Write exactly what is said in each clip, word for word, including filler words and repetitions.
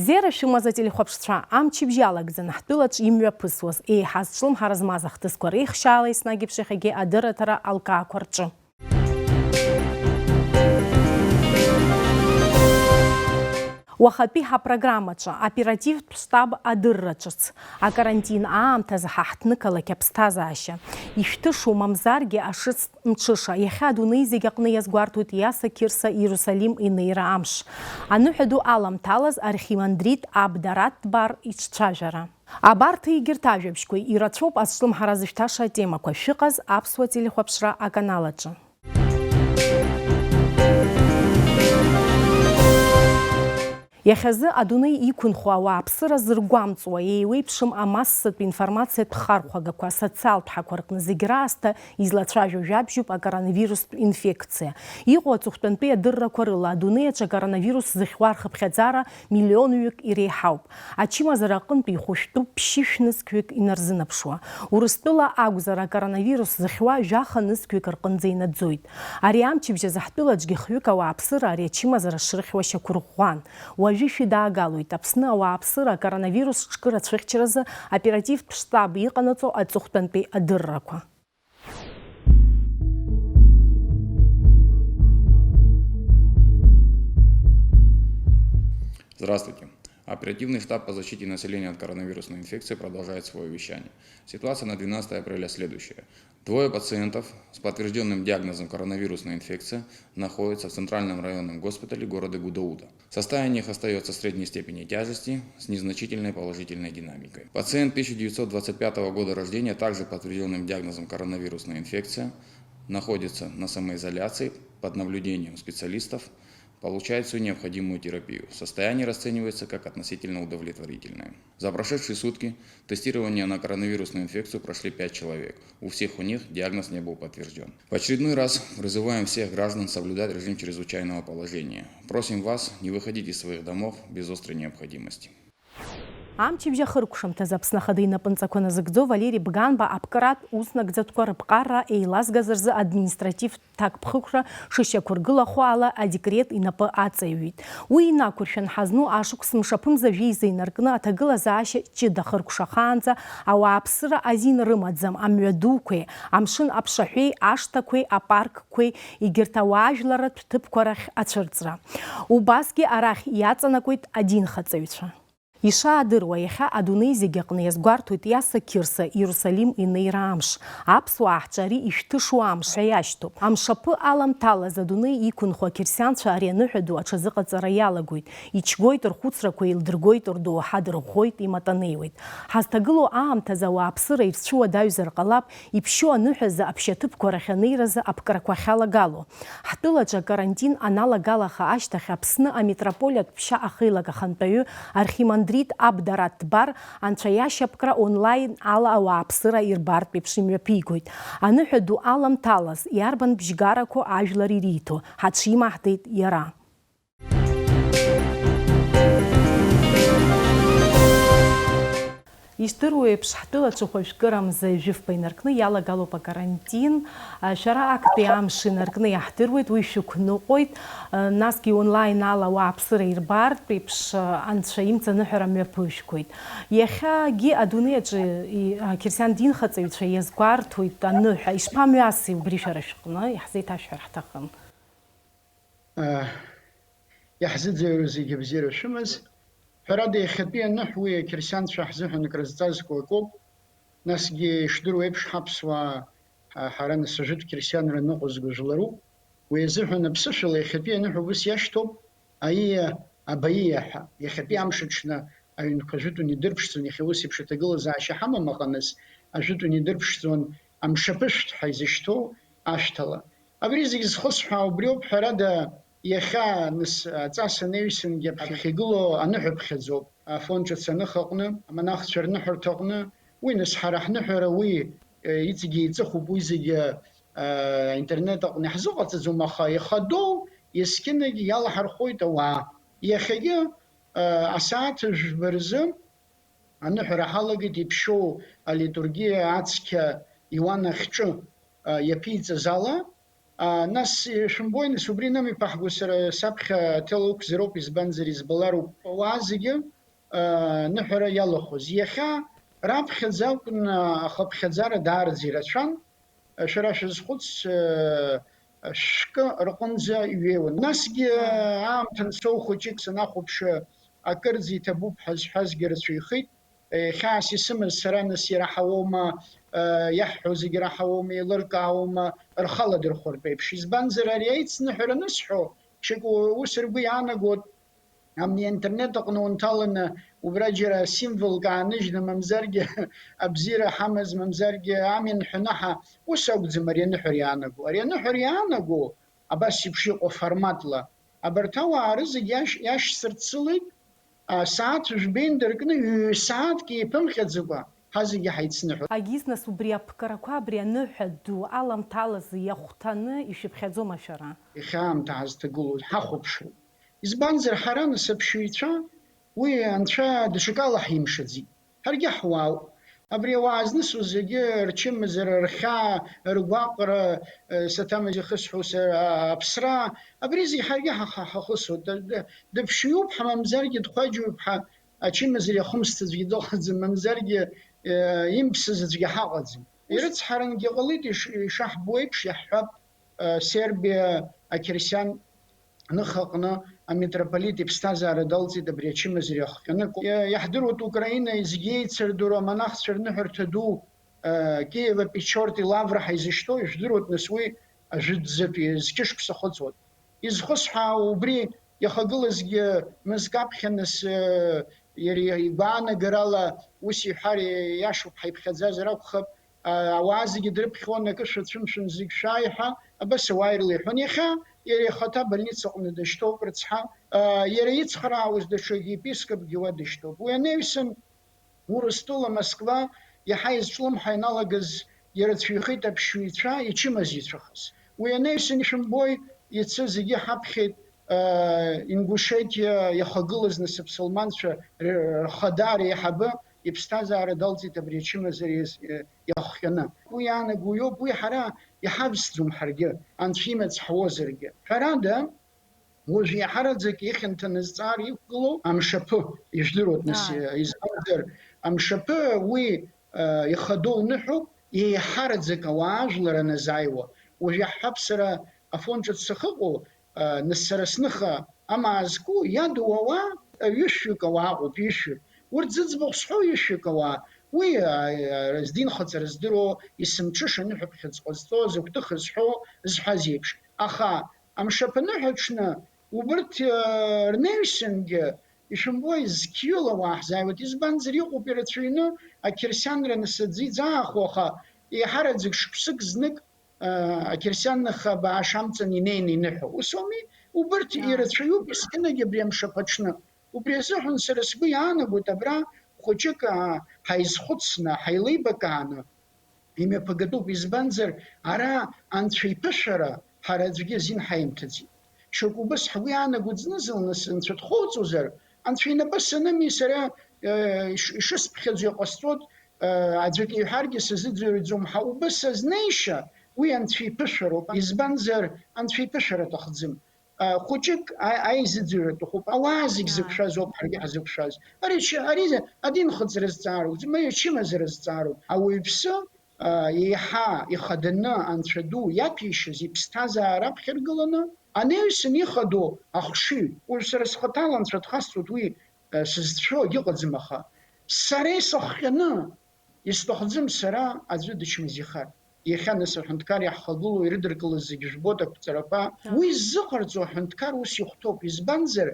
Бзиара шәымаз, ателехәаԥшцәа, амчыбжь иалагӡан ҳтәылаҿ имҩаԥысуаз, еиҳа зҿлымҳара змаз ахҭысқәа реихшьаала еснагь еиԥш иахьагьы адырраҭара алкаақәа рҿы. Уахатәи ҳапрограммаҿы, оперативтә штаб адырра ҿыц, акарантин аамҭазы ҳа ҳҭнықалақь аԥсҭазаашьа, ишәҭышу мамзаргьы ашыцтә мҽыша, иахьа адунеи зегь аҟны иазгәарҭоит Иаса Қьырса Иерусалим инеира амш. Аныҳәа ду аламҭалаз архимандрит Аб Дараҭ Тбар иҿцәажәара. Абарҭ егьырҭ ажәабжьқәеи ирацәоуп азҿлымҳара зышәҭаша атемақәа. Шәыҟаз аԥсуа телехәаԥшра аканал аҿы. Иахьазы адунеи иқәынхо ауааԥсыра зыргәамҵуа, еиуеиԥшым амассатә информациатә хархәагақәа, асоциалтә ҳақәа рҟны зегь раасҭа излацәажәо жәабжьуп акоронавирустә инфекциа. Иҟоу аҵыхәтәантәи адыррақәа рыла, адунеи аҿы акоронавирус зыхьуа рхыԥхьаӡара миллионҩык иреиҳауп. Ачымазара аҟынтәи ихәышәтәуп ԥшьышә нызқьҩык инарзынаԥшуа. Урыстәыла акәзар, акоронавирус зыхьуа жәаха нызқьҩык рҟынӡа инаӡоит. Ари амчыбжь азы ҳтәылаҿгьы хҩык ауааԥсыра ари ачымазара шрыхьуа шьақәырӷәӷәан. Уажәы шәидаагалоит, Аԥсны ауааԥсыра акоронавирус ҿкыра цәыхьчаразы оперативтә штаб иҟанаҵо аҵыхәтәантәи адыррақәа. Здравствуйте. Оперативный штаб по защите населения от коронавирусной инфекции продолжает свое вещание. Ситуация на двенадцатое апреля следующая. Двое пациентов с подтверждённым диагнозом коронавирусная инфекция находятся в Центральном районном госпитале города Гудауда. Состояние их остаётся средней степени тяжести с незначительной положительной динамикой. Пациент тысяча девятьсот двадцать пятого года рождения, также подтверждённым диагнозом коронавирусная инфекция, находится на самоизоляции под наблюдением специалистов, получает всю необходимую терапию. Состояние расценивается как относительно удовлетворительное. За прошедшие сутки тестирование на коронавирусную инфекцию прошли пять человек. У всех у них диагноз не был подтверждён. В очередной раз призываем всех граждан соблюдать режим чрезвычайного положения. Просим вас не выходить из своих домов без острой необходимости. Амчыбжь ахыркәшамҭазы Аԥсны Ахада инапынҵақәа назыгӡо Валери Бганба аԥкратә уснагӡатәқәа рыԥҟарра еилазгаз рзы административтә ҭакԥхықәра шышьақәыргылахо ала адекрет инапы аҵаҩит. Уи инақәыршәан, ҳазну ашықәс мшаԥымза жәеиза инаркны аҭагылазаашьа ҷыда хыркәшахаанӡа ауааԥсыра азин рымаӡам амҩадуқәеи, амшын аԥшаҳәеи, ашҭақәеи, апаркқәеи, егьырҭ ауаажәларратә ҭыԥқәа рахь ацәырҵра. Убасгьы арахь иаҵанакуеит адинхаҵаҩцәа. Ишаадыруа, иахьа адунеи зегь аҟны иазгәарҭоит Иаса Қьырса Иерусалим инеира амш. Аԥсуаа ҳҿы ари ишәҭышу амш ҳәа иашьҭоуп. Амшаԥы аламҭалаз адунеи иқәынхо ақьырсианцәа ари аныҳәа ду аҽазыҟаҵара иалагоит. Ичгоит рхәыцрақәа, еилдыргоит рдоуҳа, дырӷәӷәоит, иматанеиуеит. Ҳазҭагылоу аамҭазы ауааԥсыра ирцәуадаҩзар ҟалап, иԥшьоу аныҳәазы аԥшьаҭыԥқәа рахь анеиразы аԥкрақәа ахьалагало. Ҳтәылаҿы акарантин аналагалаха ашьҭахь Аԥсны амитрополиатә ԥшьа ахеилак ахантәаҩы архимандрит Аб Дараҭ Тбар анцәа иашьапкра онлайн ала ауааԥсыра ирбартә еиԥш имҩаԥигоит. Аныҳәа ду аламҭалаз, иарбан бжьгарақәоу ажәлар ириҭо, ҳаҽимаҳдеит иара. Ишдыру еиԥш, ҳтәылаҿы хәажәкырамза жәыфба инаркны иалагалоуп акарантин. Шәара актәи амш инаркны иаҳдыруеит, уи шәықәныҟәоит. Насгьы онлайн ала ауааԥсыра ирбартә еиԥш, Анцәа имҵаныҳәара мҩаԥышәгоит. Иахьагьы адунеи аҿы и-, ақьырсиан динхаҵаҩцәа иазгәарҭоит аныҳәа. Ишԥамҩаси убри шәара шәҟны? Иаҳзеиҭашәҳәар ҳҭахын. Иаҳзыӡырҩуа зегьы абзиара шәымаз. Ҳәарада, иахьатәи аныҳәа уи ақьырсианцәа ҳзыҳәан акрызҵазкуа акоуп. Насгьы, ишдыру еиԥш, ҳаԥсуаа, ҳа-, ҳара нас ажәытә қьырсианра ныҟәызго жәларуп. Уи азыҳәан аԥсышәала иахьатәи аныҳәа убыс иашьҭоуп, аиа, абаиа ҳәа. Иахьатәи амш аҽны аҩнқәа ажәытәан идырԥшӡон, иахьа ус еиԥш аҭагылазаашьа ҳамам, аха нас ажәытәан идырԥшӡон амшаԥышәҭ ҳәа изышьҭоу ашәҭала. Абри зегь зхысҳәаау убриоуп, ҳәарада, иахьа, нас, аҵас анаҩсангьы аԥхьа игылоу аныҳәаԥхьаӡоуп, афон ҿыц аныха аҟны, амонахцәа рныҳәарҭа аҟны, уи, нас, ҳара ҳныҳәара уи, э, иҵегьы еиҵыхуп, уи зегьы, э, аинтернет аҟны иаҳзыҟаҵаӡом, аха ихадоу есқьынагь иалаҳархәоит ауаа. Иахьагьы, э, асааҭ жәба рзы аныҳәара ҳалагеит иԥшьоу алитургиа ацқьа Иоанн ахьҿы, а, иаԥиҵаз ала, А, нас, э, шәымбои, нас, убри нымҩаԥаҳго сара саԥхьа аҭел ықәзароуп, избанзар, избалароуп ауаа зегьы, а, ныҳәара иалахәыз. Иахьа раԥхьаӡа акәын, а, ахыԥхьаӡара даараӡа ирацәан. Шәара шәазхәыц, э, шәкы рҟынӡа иҩеиуан. Насгьы, аамҭа анцо, хәыҷык санахәаԥш, акырӡа иҭабуп ҳәа зҳәазгьы рацәаҩхеит. Хьаас исымаз сара, нас, ираҳауоума, э, иаҳҳәо зегьы раҳауоума, еилыркаауама, рхала дырхәыртә еиԥш. Избанзар, ари аицныҳәара анысҳәо, шьоук ус ргәы иаанагоит, абни аинтернет аҟны унҭаланы, убра џьара символк ааныжьны, мамзаргьы абзиара ҳамаз, мамзаргьы амҩан ҳәанаҳа, ус акәӡам ари аныҳәара иаанаго. Ари аныҳәара иаанаго, абас еиԥш иҟоу аформатла, абарҭ ауаа рызегь иаш-, иашьцырцылеит, а, сааҭ жәбеи ндаркны, ҩ-сааҭк еиԥымхьаӡакәа, ҳазегьы ҳаицныҳәоит. Агиз, нас, убри аԥгарақәа, абри аныҳәа ду аламҭалазы иахәҭаны ишәыԥхьаӡома шәара? Иахьа аамҭа ҳазҭагылоу ҳахәаԥшроуп. Избанзар, ҳара, нас, аԥшьаҩцәа, уи анцәа даҽакала ҳимшаӡеит. Ҳаргьы ҳуаауп. Абри ауаа знысуа зегьы рчымазара, рхьаа, ргәаҟра, э, саҭамыз ихысҳәо са-, а-, аԥсра, абри зегь ҳаргьы ҳа-, ҳа-, ҳахысуеит. Д-, д-, дыԥшьҩуп ҳәа, мамзаргьы дхәаџьуп ҳәа, ачымазара иахымсҭаӡәгьы дыҟаӡам, мамзаргьы, э, имԥсыз аӡәгьы ҳаҟаӡам. Ус ирыцҳарангьы ҟалеит, иш-, ишаҳбо еиԥш, иаҳҳәап, э, Сербиа ақьырсиан ныха аҟны амитрополит иԥсҭазаара далҵит абри ачымазара иахҟьаны. Иа-, иаҳдыруеит, Украина зегьы еицырдыруа амонахцәа рныҳәарҭа ду, э, Киево-Печорти Лавра ҳәа изышьҭоу, ижәдыруеит, нас, уи ажәытәӡатәи зқьышықәса хыҵуеит. Изхысҳәаауа убри иахагылазгьы мызкы аԥхьа, нас, э, иара игәаанагарала ус иҳәар иашоуп, ҳаиԥхьаӡазар акәхап, а, ауаа зегьы дрыԥхьон, акы шәацәымшәан, зегь шәааи ҳәа, абас ауаа ирылеиҳәон. Иахьа иара ихаҭа абольница аҟны дышьҭоуп, рыцҳа, а, иара ицхраауаз даҽа епископгьы уа дышьҭоуп. Уи анаҩсан, Урыстәыла Москва иаҳа изҿлымҳа ианалагаз ирацәаҩхеит аԥшьҩцәа ичымазицәахаз. Уи анаҩсан, ишәымбои, иацы зегьы ҳаԥхьеит, а, Ингушетиа иахагылаз, нас, аԥсылманцәа р-, рхада реиҳабы иԥсҭазаара далҵит абри ачымазара иаз-, иахҟьаны. Уи иаанаго уиоуп, уи ҳара иҳавсӡом ҳаргьы, анцәа имаҵ ҳуозаргьы. Ҳәарада, уажә иаҳараӡак ихьанҭаны азҵаара иқәгылоу амшаԥы, ижәдыруеит, нас, избанзар, амшаԥы уи, а, ихадоу ныҳәоуп, еиҳараӡак ауаа ажәлар аназааиуа. Уажә иаҳҳәап, сара Афон ҿыц сахьыҟоу, а, нас сара сныха амаа зку, иадоу ауаа, а, ҩышәҩык ауаа ыҟоуп, ҩышәҩык. Урҭ зыӡбахә сҳәо ҩышәҩык ауаа. Уи, а, а, здинхаҵара здыруа, есымҽыша аныҳәаԥхьыӡ ҟазҵо, зыгәҭыха зҳәо, зҳәаз еиԥш. Аха амшаԥы аныҳәа аҽны убырҭ, а, рнаҩсангьы, ишәымбои, зқьҩыла ауаа ҳзааиуеит. Избанзар, иҟоуп ирацәаҩны ақьырсианра нас аӡы иӡааху, аха еиҳараӡак шықәсык знык, а, ақьырсиан ныха бааш амҵан инеины иныҳәо. Ус ауми? Убырҭ ирацәаҩуп есқьынагь абри амшаԥы аҽны. Убри азыҳәан сара сгәы иаанагоит, абра хәыҷык, а, ҳаизхәыцны, ҳаилеибакааны имҩаԥагатәуп, избанзар, ара анцәа иԥышәара ҳара аӡәгьы азин ҳаимҭаӡеит. Шьоук убыс ҳгәы иаанаго, зны-зынла анцәа дхоуҵозар, анцәа инапы саными, сара, э, иш-, ишысԥхьаӡо иҟасҵоит, э, аӡәык иҳәаргьы сазыӡырҩӡом ҳәа убыс азнеишьа, уи анцәа иԥышәароуп, избанзар, анцәа иԥышәара аҭахӡам. А, хәыҷык а-, аизыӡырҩратә ахәыԥ, ауаа зегь зықәшәаз ауп ҳаргьы ҳзықәшәаз. Ари чы-, ари адинхыҵра зҵаароуп, ма ачымазара зҵаароуп. Ауаҩԥсы, а, еиҳа ихаданы Анцәа ду иаҭәеишьаз иԥсҭазаара аԥхьаргыланы, анаҩсан ихадоу ахшыҩ, уажә сара схаҭала Анцәа дхасҵоит, уи, а, сызцәшәо агьыҟаӡам, аха сара исыхҟьаны, Исҭахӡам сара аӡәы дычмазаҩхар. Иахьа нас аҳәынҭқар иаҳхагылоу ирыдыркылаз зегьы жәбоит ақәҵарақәа. Уи ззыҟарҵо аҳәынҭқар ус ихәҭоуп, избанзар,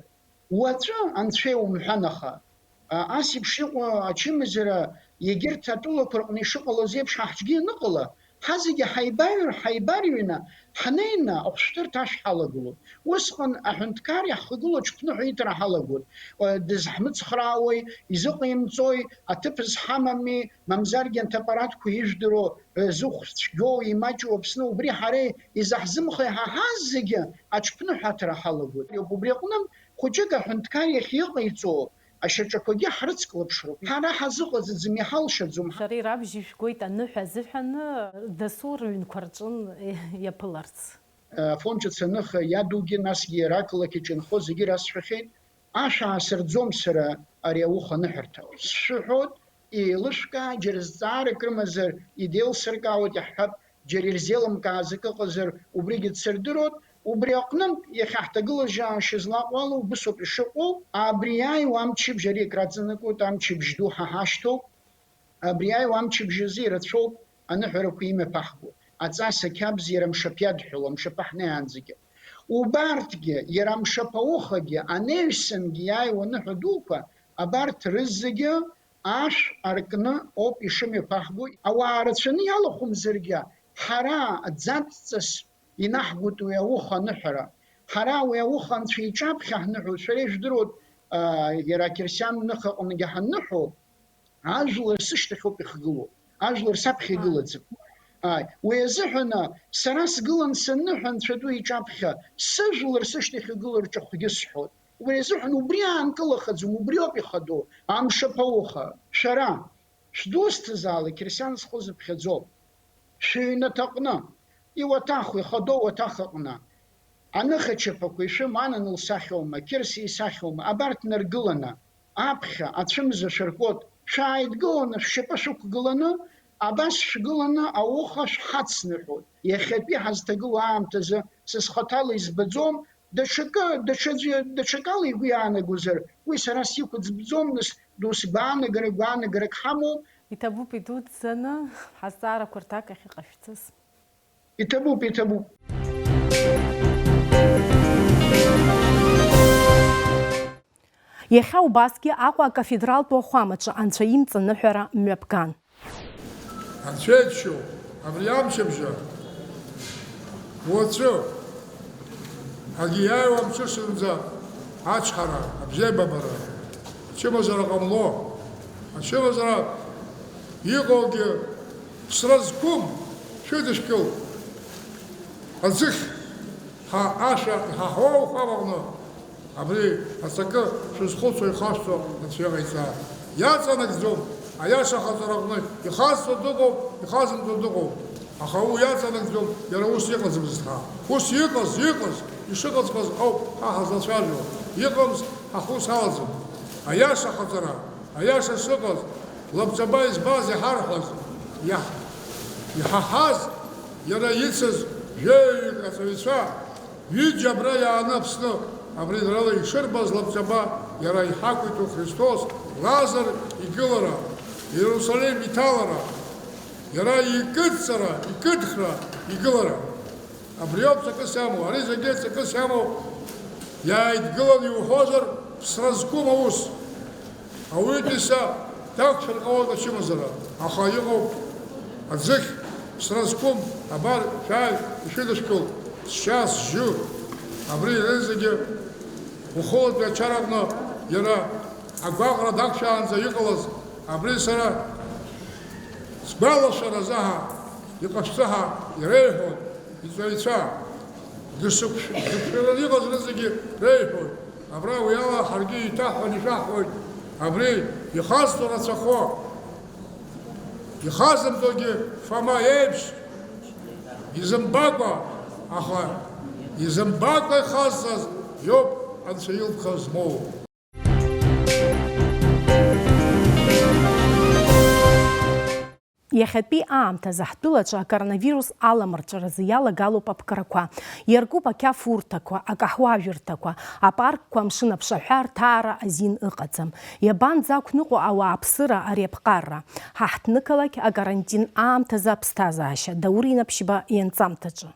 уаҵәы анцәа иумҳәан, аха, а, ас еиԥш иҟоу ачымазара егьырҭ атәылақәа рҟны ишыҟалоз еиԥш ҳа ҳҿгьы ианыҟала, ҳазегьы ҳаибаҩр, ҳаибарыҩны, ҳнеины ахәшәтәырҭа ашә ҳалагылоуп. Усҟан аҳәынҭқар иаҳхагылоу аҽԥныҳәа иҭара ҳалагоит. Дызҳмыцхраауеи, изыҟаимҵои, аҭыԥ зҳамами, мамзаргьы анҭ аппаратқәа ижәдыруа, зыхә цәгьоу, имаҷу Аԥсны, убри ҳара изаҳзымхеи ҳәа ҳазегьы аҽԥныҳәа аҭара ҳалагоит. Убри аҟны хәыҷык аҳәынҭқар иахьа иҟаиҵо, ашьаҿақәагьы ҳрыцклаԥшроуп. Ҳара ҳазыҟаҵаӡам, иҳалшаӡом. Шәара ирабжьыжәгоит аныҳәа азыҳәан дасу рыҩнқәа рҿын иаԥыларц. Афон ҿыц аныха иадугьы, насгьы иара ақалақь аҿы инхо зегьы расҳәахьеит, ашә аасырӡом сара ари ауха аныҳәарҭа. Сшәыҳәоит, еилышәкаа, џьара зҵаарак рымазар идеилсыркаауеит, иаҳҳәап, џьара ирзеилымкааз акы ыҟазар, убригьы дсырдыруеит. Убри аҟнынтә, иахьа ҳҭагылазаашьа злаҟоу ала убысоуп ишыҟоу, абри иааиуа амчыбжь ари акраҵанакуеит, амчыбжь ду ҳа ҳашьҭоуп. Абри аиуа амчыбжь азы ирацәоуп аныҳәарақәа имҩаԥаҳго. Аҵас, ақьабз иара мшаԥ иадҳәалоу, амшаԥы ҳнеиаанӡагьы. Убарҭгьы, иара амшаԥ аухагьы, анаҩсангьы иааиуа аныҳәа дуқәа, абарҭ рызегьы ашә аркны ауп ишымҩаԥаҳго. Ауаа рацәаны иалахәымзаргьы, ҳара ӡатәҵас инаҳгоит уи ауха аныҳәара. Ҳара уи ауха анцәа иҿаԥхьа ҳныҳәоит, шәара ижәдыруеит, аа, иара ақьырсиан ныха аҟынгьы ҳанныҳәо, ажәлар сышьҭахьоуп ихгылоу, ажәлар саԥхьа игылаӡам. Ааи, уи азыҳәаны сара сгылан санныҳәа Анцәа ду иҿаԥхьа, сыжәлар сышьҭахь игыло рҿахәгьы сҳәоит. Убри азыҳәан убри аанкылахаӡом, убриоуп ихадоу, амшаԥ ауха. Шәара, шәдусҭазаалак, қьырсиан зхоу зыԥхьаӡоу, шәыҩнаҭаҟны, иуаҭаху, ихадоу уаҭах аҟны, аныхачаԥақәа ишәымоу, Анан лсахьоума, Қьырса исахьоума, абарҭ наргыланы, аԥхьа ацәымза шәыркуеит, шәааидгыланы, шәшьапы шәықәгыланы, абас шәгыланы ауха шәҳацныҳәоит. Иахьатәи ҳазҭагылоу аамҭазы са схаҭала избаӡом, даҽакы, даҽаӡәы, даҽакала игәы иаанагозар, уи сара сиқәыӡбӡом, нас, досгәаанагара, гәаанагарак ҳамоуп. Иҭабуп идуӡӡаны, ҳазҵаарақәа рҭак ахьыҟашәҵаз. Иҭабуп, иҭабуп. Иахьа убасгьы Аҟәа акафедралтә уахәамаҿы Анцәа имҵаныҳәара мҩаԥган. Анцәа иџьшьоуп, абри амчыбжьа, уаҵәы, ҳаргьы иааиуа амҽышынӡа ачҳара, абзиабабара, ачымазара ҟамло, ачымазара иҟоугьы ԥсра зқәым шәыдышәкыл аӡыхь. Ҳа ашәа иҳаҳауа ухәамаҟны, абри аҵакы шәызхәыцуа ихашҭуа Анцәа иҟаиҵа. Иаҵанакӡом, аиаша ахаҵараҟны ихазҵо дыҟоуп, ихазымҵо дыҟоуп. Аха уи иаҵанакӡом, иара ус иҟаӡамызт ҳәа. Ус иҟаз, иҟаз, ишыҟаҵәҟьаз ауп ҳа ҳазлацәажәо. Иҟамз ҳа ҳус алаӡам. Аиаша ахаҵара, аиаша шыҟаз, лабҿаба избаз иҳарҳәаз, иаҳ-, иҳаҳаз, иара ицыз жәаҩаҩык аҵаҩцәа, ҩыџьа абра иааны Аԥсны, абри рыла ишырбаз лабҿаба, иара иҳақәиҭу Христос, Лазар игылара, Иерусалим иҭалара, иара икыдҵара, икыдхра, игылара. Абриоуп ҵакыс иамоу, ари зегьы ҵакыс иамоу, иааидгылан иуҳәозар, ԥсра зқәым аус. Ауаҩытәыҩса дақәшәар ҟалоит ачымазара, аха иҟоуп аӡыхь, ԥсра зқәым, абар, шәааи, ишәыдышәкыл, сшьа, сжьы. Абри зегьы ухылатәи ачараҟны иара агәаҟра дақәшәаанӡа иҟалаз, абри сара сгәалашәаразы ҳа, иҟашәҵа ҳа иреиҳәон. Иҵаҩцәа, дышықәшә-, дықәшәараны иҟаз рызегьы реиҳәоит. Абра уи ала ҳаргьы еиҭаҳҳәаны ишәаҳҳәоит, абри ихазҵо рацәахо, ихазымҵогьы Фома иеиԥш, изымбакәа, аха изымбакәа ихазҵаз иоуп Анцәа илԥха змоу. Иахьатәи аамҭазы ҳтәылаҿы акоронавирус аламырҵәаразы иалагалоуп аԥкрақәа. Иаркуп ақьафурҭақәа, акаҳуажәырҭақәа, апаркқәа, амшын аԥшаҳәа рҭаара азин ыҟаӡам. Иабанӡақәныҟәо ауааԥсыра ари аԥҟарра? Ҳа ҳҭнықалақь акарантин аамҭазы аԥсҭазаашьа, Даур Инаԥшьба ианҵамҭаҿы.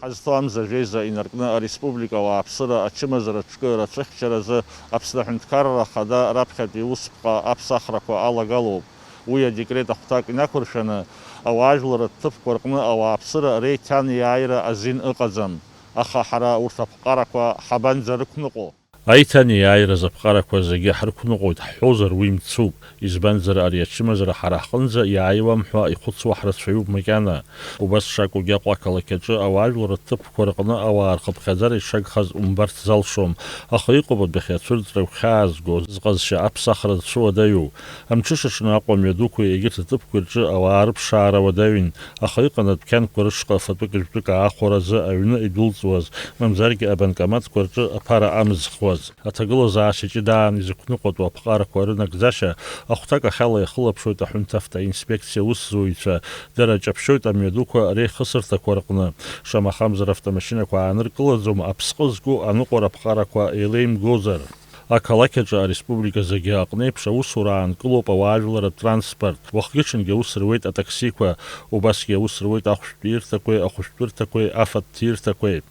Ҳазҭо амза жәеиза инаркны ареспублика ауааԥсыра ачымазара аҿкы рацәыхьчаразы Аԥсны Аҳәынҭқарра Ахада раԥхьатәи усԥҟа аԥсахрақәа алагалоуп. Уи адекрет ахәҭак инақәыршәаны, ауаажәларратә ҭыԥқәа рҟны ауааԥсыра реиҭанеиааира азин ыҟаӡам. Аха ҳара урҭ аԥҟарақәа ҳабанӡарықәныҟәо? Аиҭанеиааира зыԥҟарақәа зегьы ҳрықәныҟәоит ҳҳәозар, уи мцуп, избанзар, ари ачымазара ҳара ҳҟынӡа иааиуам ҳәа ихәыцуа ҳрацәаҩуп макьана. Убас шакәугьы, аҟәа ақалақь аҿы ауаажәларратә ҭыԥқәа рҟны ауаа рхыԥхьаӡара ишагхаз умбарц залшом, аха иҟоуп адәахьы ацәырҵра гәхьаазго, зҟазшьа аԥсахра зцәыуадаҩу. Амҽыша аҽны Аҟәа амҩадуқәеи егьырҭ аҭыԥқәеи рҿы ауаа рыԥшаара уадаҩын, аха иҟан адәқьанқәа рышҟа фатәык-жәтәык аахәара азы аҩны идәылҵуаз, мамзаргьы абанкоматқәа рҿы аԥара амызхуаз. Аҭагылазаашьа ҷыдаан изықәныҟәатәу аԥҟарақәа рынагӡашьа ахәҭак ахьала иахылаԥшуеит аҳәынҭавтоинспекциа аусзуҩцәа, дара ҷаԥшьоит амҩадуқәа реихысырҭақәа рҟны, шамахамзар автомашьынақәа ааныркылаӡом, аԥсҟы зку аныҟәара аԥҟарақәа еилеимгозар. Ақалақь аҿы ареспублика зегьы аҟнеиԥш аусура аанкылоуп ауаажәларратә транспорт, уахгьы-ҽынгьы аус руеит атаксиқәа, убасгьы аус руеит ахәшәтәырҭақәеи ахәышәтәырҭақәеи афатә ҭирҭақәеи.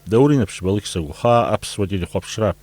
Даур Инаԥшьба, Алықьса Гәхаа, Аԥсуа телехәаԥшра.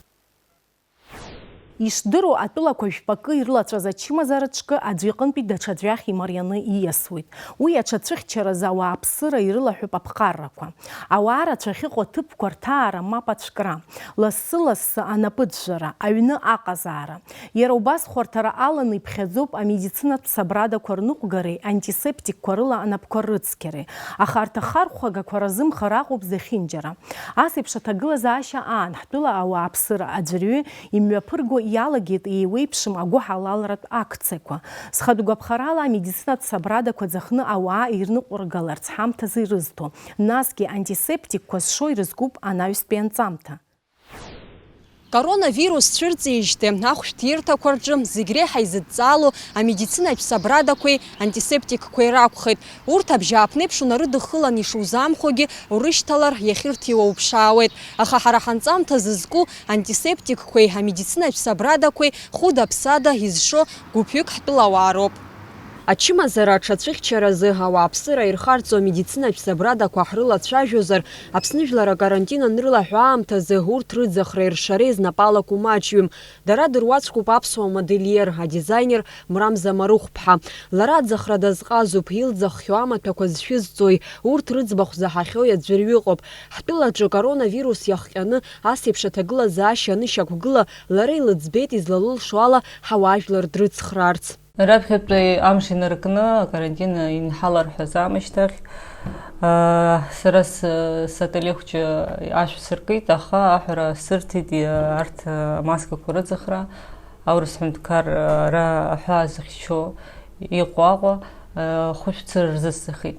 Ишдыру, атәылақәа жәпакы ирылаҵәаз ачымазара ҿкы аӡәы иҟынтәи даҽаӡәы ахь имарианы ииасуеит. Уи аҽацәыхьчаразы ауааԥсыра ирылаҳәоуп аԥҟаррақәа. Ауаа рацәа ахьыҟоу аҭыԥқәа рҭаара, мап ацәкра, лассы-лассы анапыӡәӡәара, аҩны аҟазаара. Иара убас хәарҭара аланы иԥхьаӡоуп амедицинатә сабрадақәа рныҟәгареи антисептикқәа рыла анапқәа рыцқьареи. Аха арҭ ахархәагақәа разымхар акәуп зехьынџьара. Ас еиԥш аҭагылазаашьа аан, ҳтәыла ауааԥсыра аӡәырҩы имҩаԥырго иалагеит еиуеиԥшым агәыҳалалратә акциақәа. Схатә гәаԥхарала, амедицинатә сабрадақәа ӡахны ауаа ирныҟәыргаларц ҳамҭас ирызҭо, насгьы антисептикқәа зшо ирызкуп анаҩстәи анҵамҭа. Коронавирус цәырҵижьҭеи ахәшәтәырҭақәа рҿы зегь реиҳа изыдҵаало амедицинатә сабрадақәеи антисептикқәеи ракәхеит. Урҭ абжьааԥнеиԥш унарыдыххылан ишузаамхәогьы урышьҭалар, иахьырҭиуа уԥшаауеит. Аха ҳара ҳанҵамҭа зызку антисептикқәеи амедицинатә сабрадақәеи хәыда-ԥсада изшо гәыԥҩык ҳтәылауаа роуп. Ачымазара аҽацәыхьчаразы ауааԥсыра ирхарҵо амедицинатә сабрадақәа ҳрылацәажәозар, Аԥсны жәлар акарантин анрылаҳәо аамҭазы урҭ рыӡахреи ршареи знапалақәоу маҷҩым. Дара дыруаӡәкуп аԥсуа модельер, адизайнер Мрамза Марыхәԥҳа. Лара аӡахра дазҟазоуп, илӡаххьоу амаҭәақәа зшәызҵои, урҭ рыӡбахә заҳахьоуи аӡәырҩы ыҟоуп. Ҳтәылаҿы коронавирус иахҟьаны ас еиԥш аҭагылазаашьа анышьақәгыла, лара илыӡбеит излалылшо ала ҳауаажәлар дрыцхраарц. Раԥхьатәи амш инаркны, акарантин инҳаларҳәаз аамышьҭахь, аа, сара с-, сателехәҷы ашә сыркит, аха аҳәара сырҭеит, иа-, арҭ, аа, амаскақәа рыӡахра, аурыс ҳәынҭқар, аа, ара аҳәаа зыхьчо иҟоу Аҟәа, аа, хәышәтәырҭа рзысҭахит.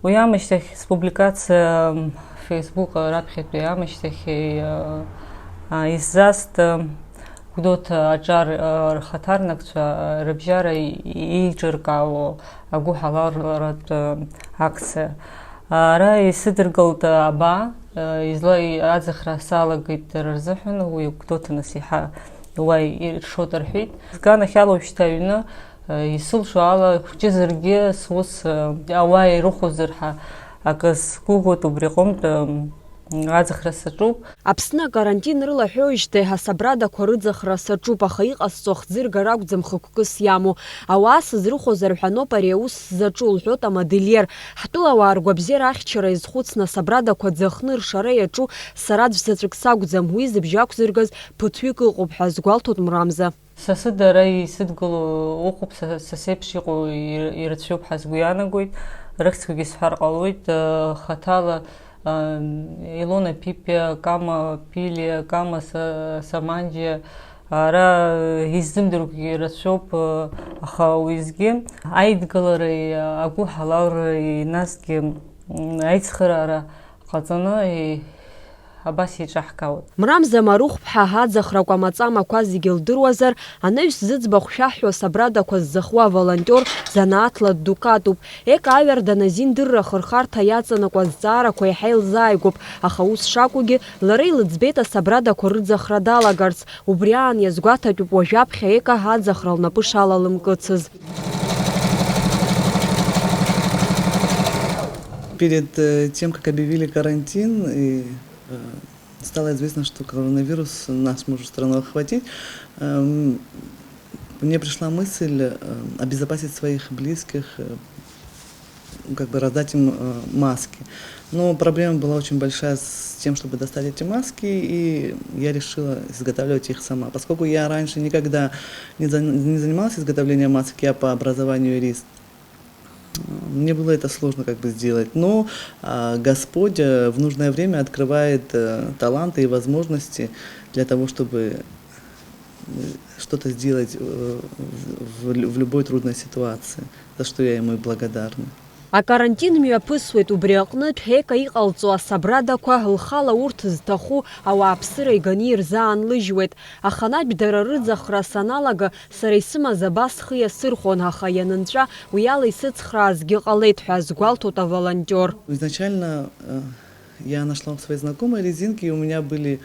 Уи аамышьҭахь спубликациа, м, Facebook раԥхьатәи аамышьҭахь, аа, аа, исзаст, м, Гәдоуҭа аҿар, а, рхаҭарнакцәа, а, рыбжьара и-, еиҿыркаауа агәыҳалалратә, а, акциа. Ара исыдыркылт, а, абаа, а, изла-, и-, аӡахра салагеит дара рзыҳәан, уи Гәдоуҭа нас иаҳа уа иршоит рҳәеит. Сганахьала уажәшьҭа аҩны, а, исылшо ала, хәҷызаргьы сус, а, ауаа ирыхәозар ҳәа акы сгәыӷуеит, убри аҟынтә, а, Аӡахра саҿуп. Аԥсны акарантин рылаҳәоижьҭеи асабрадақәа рыӡахра саҿуп, аха иҟасҵо ахӡыргара акәӡам хықәкыс иамоу. Ауаа сызрыхәозар ҳәаноуп ари аус сзаҿу, лҳәоит амодельер. Ҳтәылауаа ргәабзиара ахьчара иазхәыцны асабрадақәа ӡахны ршара иаҿу сара аӡә заҵәык сакәӡам, уи зыбжьы ақәзыргаз ԥыҭҩык ыҟоуп ҳәа азгәалҭоит Мрамза. Са сыда ара исыдгыло ыҟоуп, са, са сеиԥш иҟоу ир-, ирацәоуп ҳәа сгәы иаанагоит. Рыхьӡқәагьы сҳәар ҟалоит, э, хаҭала, э, Илона Пипиа, Кама Пилиа, Кама Са-, Саманџьиа. Ара, э, иззымдыруагьы рацәоуп, э, аха уеизгьы аидгылареи, агәыҳалалреи, насгьы, м, аицхыраара ҟаҵаны, э, абас еиҿаҳкаауеит. Мрамза Марыхәԥҳа аӡахрақәа маҵамақәа зегьы лдыруазар, анаҩс зыӡбахә шәаҳҳәо асабрадақәа зӡахуа аволонтиор занааҭла ддукатуп. Ека аҩардан азин дырра ахырхарҭа иаҵанакуа азҵаарақәа еиҳа илзааигәоуп, аха ус шакәугьы, лара илыӡбеит асабрадақәа рыӡахра далагарц. Убри аан иазгәаҭатәуп уажәаԥхьа Ека аӡахра лнапы шалалымкыцыз. Перед, э, тем, как объявили карантин, и, э, стало известно, что коронавирус нашу страну охватить, эм, мне пришла мысль, э, обезопасить своих близких, э, как бы раздать им э, маски. Но проблема была очень большая с тем, чтобы достать эти маски, и я решила изготавливать их сама. Поскольку я раньше никогда не, за- не занималась изготовлением масок, я по образованию юрист, мне было это сложно как бы сделать. Но а, Господь э, в нужное время открывает э, таланты и возможности для того, чтобы э, что-то сделать э, в, в лю- в любой трудной ситуации, за что я ему и благодарна. Акарантин мҩаԥысуеит, убри аҟнытә Ека иҟалҵо асабрадақәа лхала урҭ зҭаху ауааԥсыра иганы ирзаанлыжьуеит. Аханатә дара рыӡахра саналага, сара исымаз абас схы иасырхәон, аха ианынҵәа уи ала исыцхраазгьы ҟалеит ҳәа азгәалҭоит аволонтиор. Изначально э, я нашла у своей знакомой резинки, и у меня были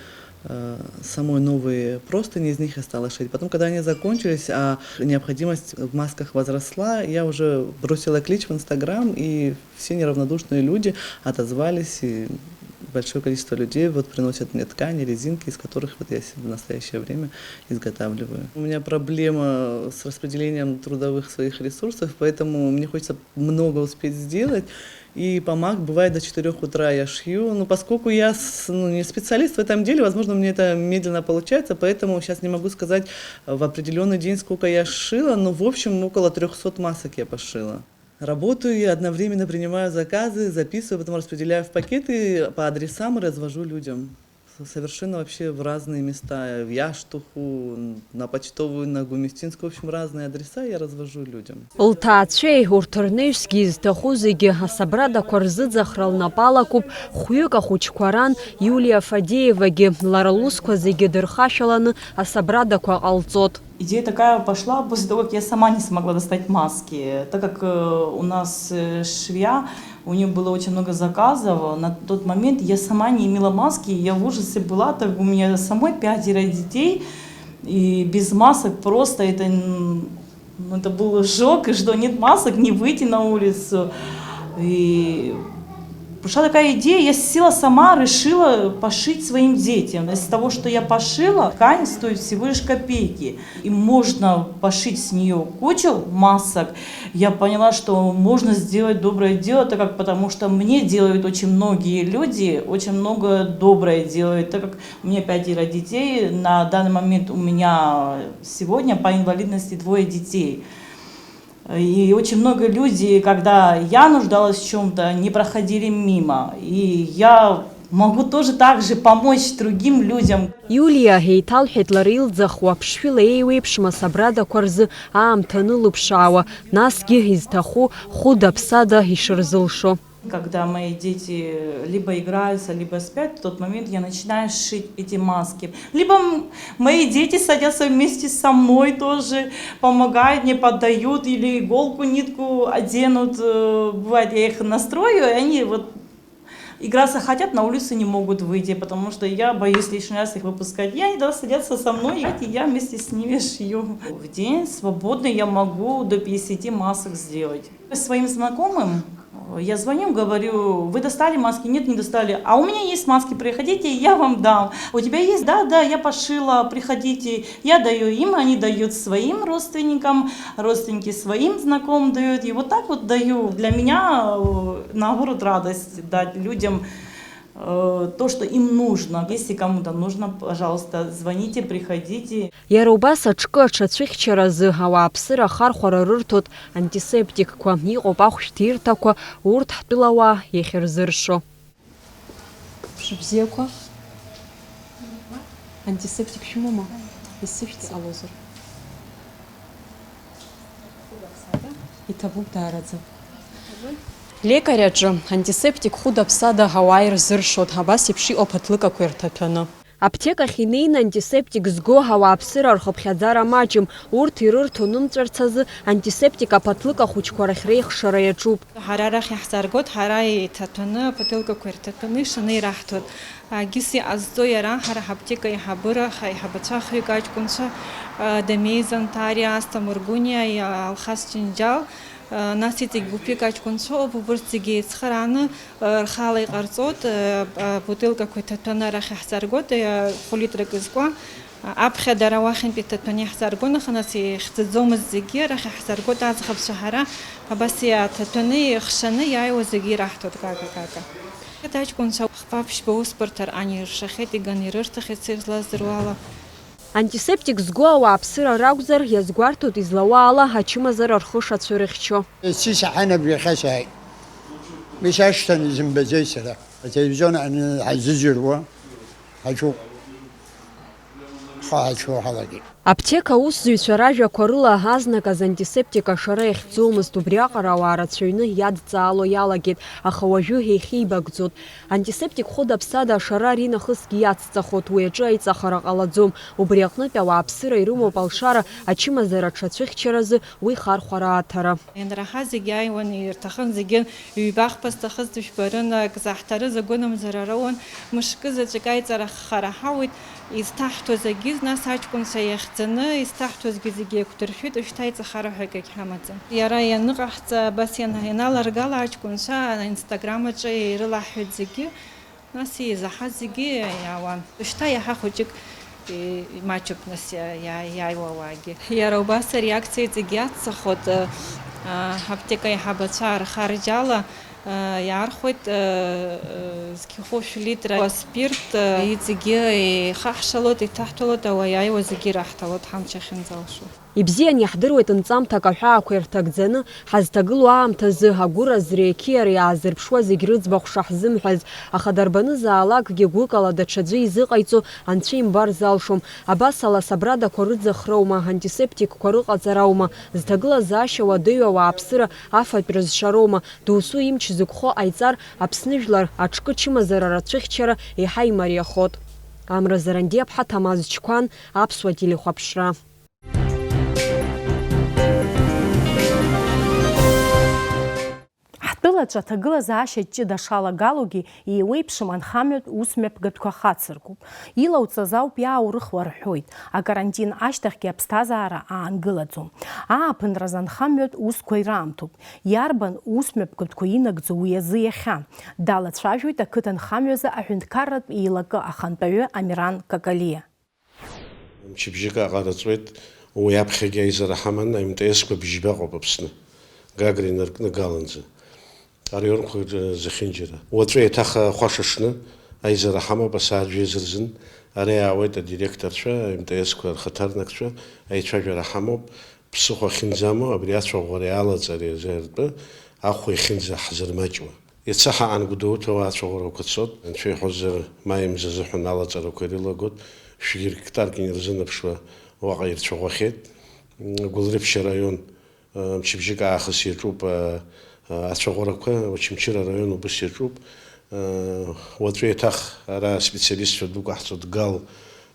э, самой новые простыни, из них я стала шить. Потом, когда они закончились, а необходимость в масках возросла, я уже бросила клич в Инстаграм, и все неравнодушные люди отозвались, и большое количество людей вот приносят мне ткани, резинки, из которых вот я се- в настоящее время изготавливаю. У меня проблема с распределением трудовых своих ресурсов, поэтому мне хочется много успеть сделать. И по мак бывает до четырёх утра я шью. Но поскольку я с- ну, не специалист в этом деле, возможно, мне это медленно получается, поэтому сейчас не могу сказать в определенный день, сколько я сшила, но в общем около трёхсот масок я пошила. Работаю я одновременно, принимаю заказы, записываю, потом распределяю в пакеты по адресам и развожу людям. Совершенно вообще в разные места. В Яштуху, на Почтовую, на Гумистинскую. В общем, разные адреса я развожу людям. Лҭаацәеи урҭ рнаҩсгьы изҭаху зегьы асабрадақәа рзыӡахра лнапы алакуп хәҩык ахәыҷқәа ран Иулиа Фадеевагьы. Лара лусқәа зегьы дырхашәаланы асабрадақәа ҟалҵот. Идея такая пошла после того, как я сама не смогла достать маски, так как э, у нас э, швея, у нее было очень много заказов. На тот момент я сама не имела маски, я в ужасе была, так у меня самой пятеро детей, и без масок просто это, н- ну, это был шок, и что нет масок, не выйти на улицу. И пришла такая идея, я села сама, решила пошить своим детям. Из того, что я пошила, ткань стоит всего лишь копейки. И можно пошить с нее кучу масок. Я поняла, что можно сделать доброе дело, так как, потому что мне делают очень многие люди, очень много доброе делают, так как у меня пятеро детей, на данный момент у меня сегодня по инвалидности двое детей. И очень много людей, когда я нуждалась в чем-то, не проходили мимо. И я могу тоже так же помочь другим людям. Иулиа еиҭалҳәеит лара илӡахуа ԥшшәыла еиуеиԥшым асабрадақәа рзы аамҭа анылыԥшаауа, насгьы изҭаху хәыда-ԥсада ишырзылшо. Когда мои дети либо играются, либо спят, в тот момент я начинаю сшить эти маски. Либо м- мои дети садятся вместе со мной тоже, помогают мне, подают или иголку, нитку оденут. Э, Бывает, я их настрою, и они вот играться хотят, на улицу не могут выйти, потому что я боюсь лишний раз их выпускать. И они тогда садятся со мной, и я вместе с ними шью. В день свободный я могу до пятидесяти масок сделать. Своим знакомым э, я звоню, говорю: вы достали маски? Нет, не достали. А у меня есть маски, приходите, я вам дам. У тебя есть? Да, да, я пошила, приходите. Я даю им, они дают своим родственникам, родственники своим знакомым дают. И вот так вот даю. Для меня, э, наоборот, радость дать людям э, то, что им нужно. Если кому-то нужно, пожалуйста, звоните, приходите. Иара убас аҿкы аҽацәыхьчаразы ауааԥсыра ахархәара рырҭоит антисептикқәа, иҟоуп ахәшәҭирҭақәа, урҭ ҳтәылауаа иахьырзыршо. Шәыбзиақәа. Антисептик шәымоума? Исышәҭ иҟалозар. Иҭабуп даараӡа. Лекариаҿы антисептик хәыда-ԥсада ауаа ирзыршоит, абас еиԥш иҟоуп аҭлыкақәа ирҭаҭәаны. Аԥҭекахь инеины антисептик зго ауааԥсыра рхыԥхьаӡара маҷым, урҭ ирырҭо нымҵәарц азы антисептик аԥаҭлыка хәыҷқәа рахь реихшара иаҿуп. Ҳара арахь иаҳзааргоит, ҳара иҭаҭәаны, аԥаҭлыкақәа ирҭаҭәаны ишаны ираҳҭоит. Егьыс иҟазҵо иара, ҳара ҳаԥҭека аиҳабыра, ҳаиҳабацәа хҩык аҷкәынцәа, Дамеи Занҭариа, Асҭамыр Гәыниа, Алхас Ҷанҷал, нас иҵегь гәыԥҩык аҷкәынцәоуп, убырҭ зегьы еицхырааны рхала иҟарҵоит, абутылкақәа иҭаҭәаны арахь иаҳзааргоит, хәлитрак зкуа. Аԥхьа дара уахьынтәи ҭаҭәаны иаҳзааргон, аха нас ихьӡаӡомызт зегьы, арахь иаҳзааргоит аӡӷабцәа ҳара, абас иаҭаҭәаны, ихшаны иааиуа зегьы ираҳҭоит гага-гага. Аҷкәынцәа хԥа-ԥшьба усбарҭа рҟан иршахьеит, иганы ирырҭахьеит, сеи злаздыруа ала. Антисептик зго ауааԥсыра ракәзар, иазгәарҭоит излауа ала, ачымазара рхы шацәырыхьчо. Сисаҳан абри иахьа сааит. Мис ашьҭан изымбаӡеит сара. Ателевизион аҟны ҳазыӡырҩуа ҳаҿуп. Ҳа ҳачуа ҳалагеит. Аԥҭека аусзуҩцәа ражәақәа рыла, азныказ антисептик ашара иахьӡомызт, убриаҟара ауаа рацәаҩны иадҵаало иалагеит, аха уажәы еихьеибагӡоит. Антисептик хәыда-ԥсада ашара аринахысгьы иацҵахоит, уи аҿы аиҵахара ҟалаӡом. Убри аҟнытә ауааԥсыра ирымоуп алшара, ачымазара аҽацәыхьчаразы уи хархәара аҭара. Ианраҳа зегьы ааиуан, ирҭахын зегьы, ҩба-хԥа зҭахыз дыжәбарын, ак заҳҭарыз агәынамӡара роуан, мышкы заҵәык аиҵарахара ҳауит, изҭаҳҭо зегьы, нас аҷкәынцәа иахьӡаны изҭаҳҭозгьы зегьы еиқәдыршәеит, уажәшьҭа аиҵахара ҳәа акгьы ҳамаӡам. Иара ианыҟаҳҵа, абас иана-, ианаларгала аҷкәынцәа аинстаграм аҿы ирылаҳҳәеит зегьы, нас изаҳаз зегьы иаауан. Шьҭа иаҳа хәыҷык, и-, имаҷуп, нас иа-, иа-, иааиуа ауаагьы. Иара убас ареакциа зегьы иацҵахоит, а, аԥҭека аиҳабацәа рхарџьала, а, иаархәоит, а, а, зқьи хәышә литра аспирт, а, иҵегьы ихаҳшалоит, иҭаҳҭәалоит, ауаа иааиуа зегьы ираҳҭалоит, ҳамч ахьынӡалшо. Ибзиан иаҳдыруеит нҵамҭак аҳәаақәа ирҭагӡаны, ҳазҭагылоу аамҭазы агәыразреи ақьиареи аазырԥшуа зегь рыӡбахә шаҳзымҳәаз, аха дарбанызаалакгьы гәыкала даҽаӡәы изыҟаиҵо анцәа имбар залшом. Абасала, асабрадақәа рыӡахроума, антисептикқәа рыҟаҵараума, зҭагылазаашьа уадаҩу ауааԥсыра афатә рызшароума, досу имч зықәхо ҟаиҵар, Аԥсны жәлар аҿкы чымазара рацәыхьчара еиҳа имариахоит. Амра Зарандиаԥҳа, Ҭамаз Чқәан, Аԥсуа телехәаԥшра. Ҳтәылаҿы аҭагылазаашьа ҷыда шалагалогьы, еиуеиԥшым анхамҩатә усмҩаԥгатәқәа хацыркуп. Илауҵаз ауп иааурыхуа рҳәоит, акарантин ашьҭахьгьы аԥсҭазаара аангылаӡом. Ааԥынразы анхамҩатә усқәа ираамҭоуп. Иарбан усмҩаԥгатәқәа инагӡо уи азы иахьа? Далацәажәоит ақыҭанхамҩазы аҳәынҭқарратә еилакы ахантәаҩы Амиран Какалиа. Мчыбжьык аҟара ҵуеит, уи аԥхьагьы аизара ҳаман, АМТС-қәа бжьба ыҟоуп Аԥсны, Гагра инаркны Галанӡа, араионқәа рзы зехьынџьара. Уаҵәы еиҭах ахәаша шны аизара ҳамоуп, асааҭ жәеиза рзын. Ара иаауеит адиректорцәа, АМТС-қәа рхаҭарнакцәа, аицәажәара ҳамоуп. Ԥсыхәа ахьынӡамоу абри ацәаӷәареи алаҵареи азы ртәы ахә иахьынӡаҳзырмаҷуа. Иацы ҳаан Гәдоуҭа уа ацәаӷәарақәа цот, анцәа иҳәозар, маи мза азыҳәан алаҵарақәа ирылагот, шәи гектарк инарзынаԥшуа уаҟа ирцәаӷәахьеит. Гәылрыԥшь араион, а, мчыбжьык аахыс иаҿуп, а, а, ацәаӷәарақәа, Очамчыра араион убыс иаҿуп. А, уаҵәы еиҭах ара специалистцәа дук аҳҵо Дгал,